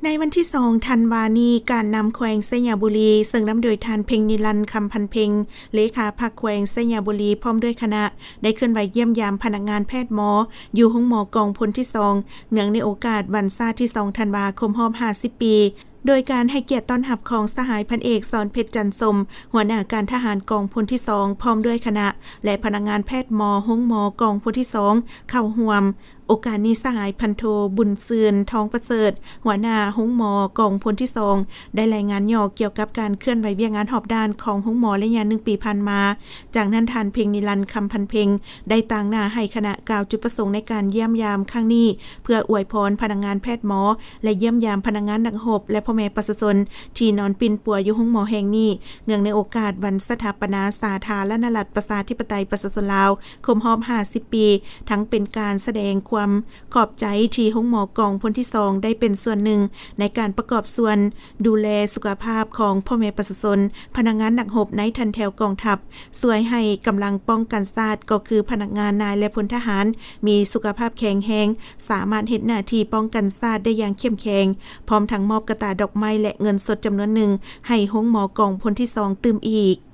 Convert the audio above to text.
ໃນວັນທີສອງທັນວານີ້, ການນຳແຂວງໄຊຍະບູລີ ເຊິ່ງນຳໂດຍທ່ານ ເພັງນິລັນ ຄຳພັນເພັງ ເລຂາພັກແຂວງໄຊຍະບູລີ ພ້ອມດ້ວຍຄະນະ ໄດ້ເຄື່ອນໄຫວຢ້ຽມຢາມພະນັກງານແພດໝໍ ຢູ່ໂຮງໝໍກອງພົນທີສອງ ເນື່ອງໃນໂອກາດວັນຊາດທີສອງທັນວາ ຄົບຮອບຫ້າສິບປີ ໂດຍການໃຫ້ກຽດຕ້ອນຮັບຂອງສະຫາຍພັນເອກ ສອນເພັດ ຈັນສົມ ຫົວໜ້າການທະຫານກອງພົນທີສອງ ພ້ອມດ້ວຍຄະນະ ແລະ ພະນັກງານແພດໝໍໂຮງໝໍກອງພົນທີສອງ ເຂົ້າຮ່ວມ. ໂອກາດນີ້ ສະຫາຍພັນໂທ ບຸນຊື່ນ ທອງປະເສີດ ຫົວໜ້າໂຮງໝໍກອງພົນທີສອງ ໄດ້ລາຍງານຫຍໍ້ກ່ຽວກັບການເຄື່ອນໄຫວວຽກງານຮອບດ້ານຂອງໂຮງໝໍໄລຍະໜຶ່ງປີຜ່ານມາ. ຈາກນັ້ນ ທ່ານ ເພັງນິລັນ ຄຳພັນເພັງ ໄດ້ຕາງໜ້າໃຫ້ຄະນະກ່າວຈຸດປະສົງໃນການຢ້ຽມຢາມຄັ້ງນີ້ ເພື່ອອວຍພອນພະນັກງານແພດໝໍ ແລະ ຢ້ຽມຢາມພະນັກງານນັກຮົບ ແລະ ພໍ່ແມ່ປະຊາຊົນທີ່ນອນປິ່ນປົວຢູ່ໂຮງໝໍແຫ່ງນີ້ ເນື່ອງໃນໂອກາດວັນສະຖາປະນາສາທາລະນະລັດ ປະຊາທິປະໄຕ ປະຊາຊົນລາວ ຄົບຮອບຫ້າສິບປີ, ທັງເປັນການສະແດງຄວາມຂອບໃຈທີ່ໂຮງໝໍກອງພົນທີສອງ ໄດ້ເປັນສ່ວນໜຶ່ງໃນການປະກອບສ່ວນດູແລສຸຂະພາບຂອງພໍ່ແມ່ປະຊາຊົນ, ພະນັກງານນັກຮົບໃນຖັນແຖວກອງທັບ, ຊ່ວຍໃຫ້ກຳລັງປ້ອງກັນຊາດ ກໍຄືພະນັກງານນາຍ ແລະ ພົນທະຫານ ມີສຸຂະພາບແຂງແຮງ, ສາມາດເຮັດໜ້າທີ່ປ້ອງກັນຊາດໄດ້ຢ່າງເຂັ້ມແຂງ, ພ້ອມທັງມອບກະຕ່າດອກໄມ້ ແລະ ເງິນສົດຈຳນວນໜຶ່ງໃຫ້ໂຮງໝໍກອງພົນທີສອງຕື່ມອີກ.